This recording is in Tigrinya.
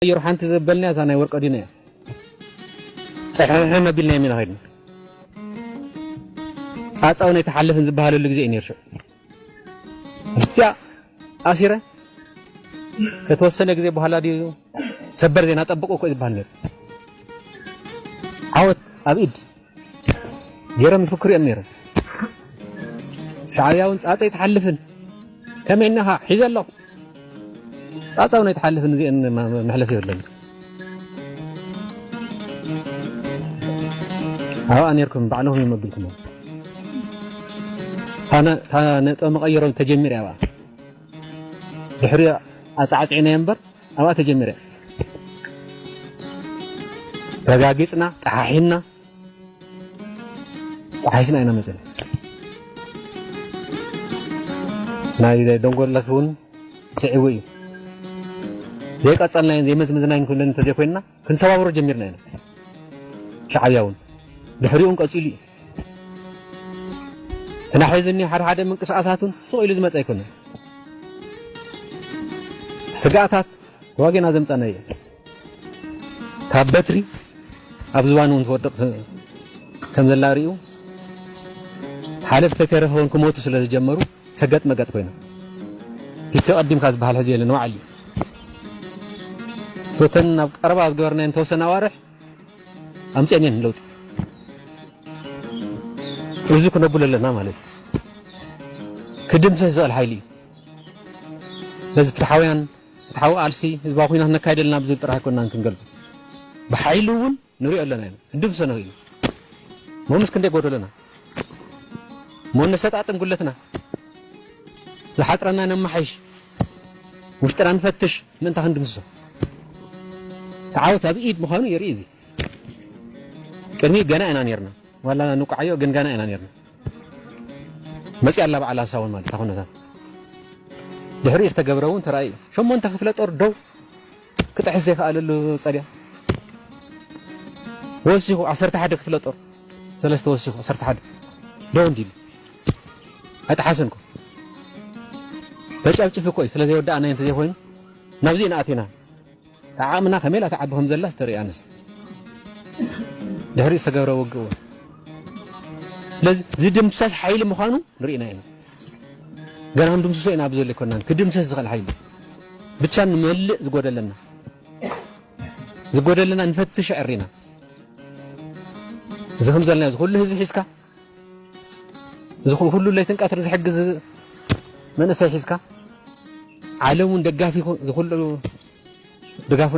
ቀይሩ ሓንቲ ዘበልና እዛ ናይ ወርቀ ዲና እያ። ጥሕሕም ኣቢልና የሚና ኸድና። ጻጻው ናይ ተሓልፍን ዝበሃለሉ ግዜ እዩ ነይሩ ሽዑ። እዚኣ ኣሲረ ከተወሰነ ግዜ በኋላ ድዩ ሰበር ዜና ጠብቁ እኮ ዝበሃል ነይሩ። ዓወት ኣብ ኢድ ገይሮም ይፍክሩ እዮም ነይሮም። ሻዕብያ እውን ጻጸ ኣይትሓልፍን፣ ከመይ ኢልናኻ ሒዘ ኣለኹ። ጻጻ እውን ኣይትሓልፍን፣ እዚአን መ-፣ መሕለፊ የብለን። ኣብኣ ነይርኩም ባዕልኹም እዮም ኣቢልኩሞ። እታ ነ-፣ እታ ነጥበ መቐየሮም ተጀሚራ እያ ኣብኣ። ድሕሪኡ ኣጻዕጺዕናዮ እምበር ኣብኣ ተጀሚራ እያ። ረጋጊጽና፣ ጠሓሒንና፣ ጠሓሒስና ኢና መጺና። ናይ ደንጎላ እውን ስዒቡ እዩ። ዘይቀጸልናዮን ዘይመዝመዝናዮን ኩለን እንተዘይኮይንና፣ ክንሰባብሮ ጀሚርና ኢና። ሻዕብያ እውን ድሕሪኡ እውን ቀጺሉ እዩ። እቲ ናሕዚ እኒኦ ሓደ ሓደ ምንቅስቃሳት እውን ስቕ ኢሉ ዝመጸ ኣይኮነን። ስግኣታት ተዋጊእና ዘምጻናዮ እዩ። ካብ በትሪ ኣብ ዝባን እውን ትወድቕ ከም ዘላ ርእዩ፣ ሓለፍቲ ተይተረፈ እውን ክሞቱ ስለ ዝጀመሩ፣ ሰገጥ መገጥ ኮይና። ፊት ቀዲምካ ዝበሃል ሕዚ የለን፣ ዋዕል እዩ። እተን ኣብ ቀረባ ዝገበርናየን ተወሰነ ኣዋርሕ ኣምጺአን እየን ለውጢ። እዚ ክነብሎ ኣለና ማለት እዩ። ክድምሰስ ዝኽእል ሓይሊ እዩ። ስለዚ ፍትሓውያን፣ ፍትሓዊ ቃልሲ፣ ህዝባዊ ኲናት ነካይድ ኣለና ብዝብል ጥራሕ ኣይኮንናን ክንገልጾ። ብሓይሊ እውን ንሪኦ ኣለና ኢና። ክንድምስሶ ንኽእል ኢና። እሞ ምስ ክንደይ ጎደሎና? እሞ ነሰጣጥም ጉለትና። ዝሓጽረና ነማሓይሽ። ውሽጥና ንፈትሽ፣ ምእንታ ክንድምስሶ። እቲ ዓወት ኣብ ኢድ ምዃኑ የርኢ እዚ። ቅድሚት ገና ኢና ኔርና። ዋላ ንቋዓዮ ግን ገና ኢና ኔርና። መጺኣ ኣላ በዓል ኣሳውን ማለት እታ ኩነታት። ድሕሪኡ ዝተገብረ እውን ተራእዩ። ሸሞንተ ክፍለ ጦር ደው ክጥሕስ ዘይከኣለሉ ጸድያ። ወሲኹ ዓሰርተ ሓደ ክፍለ ጦር፣ ሰለስተ ወሲኹ ዓሰርተ ሓደ ደው እንዲሉ። ኣይጠሓሰን እኮ። ተጨፍጭፍ እኮ እዩ። ስለ ዘይወዳእናዮ እንተዘይኮይኑ ናብዚ ኢና ኣቲና። ዓቕምና ከመይ ኢላ ትዓቢ ከም ዘላ ዝተርኢ ኣንስ። ድሕሪኡ ዝተገብረ ውግእ እውን። ስለዚ ዝድምሰስ ሓይሊ ምዃኑ ንርኢና ኢና። ገና ክንድምስሶ ኢና ኣብዚ ዘሎ ኣይኮናን። ክድምሰስ ዝኽእል ሓይሊ። ብቻ ንመልእ ዝጎደለና። ዝጎደለና ንፈትሽ ዕሪና። እዚ ከም ዘለና እዚ ኩሉ ህዝቢ ሒዝካ፣ እዚ ኩ-፣ ኩሉ ለይትን ቀትርን ዝሕግዝ መንእሰይ ሒዝካ፣ ዓለም እውን ደጋፊ ኩ-፣ እዚ ኩሉ ድጋፉ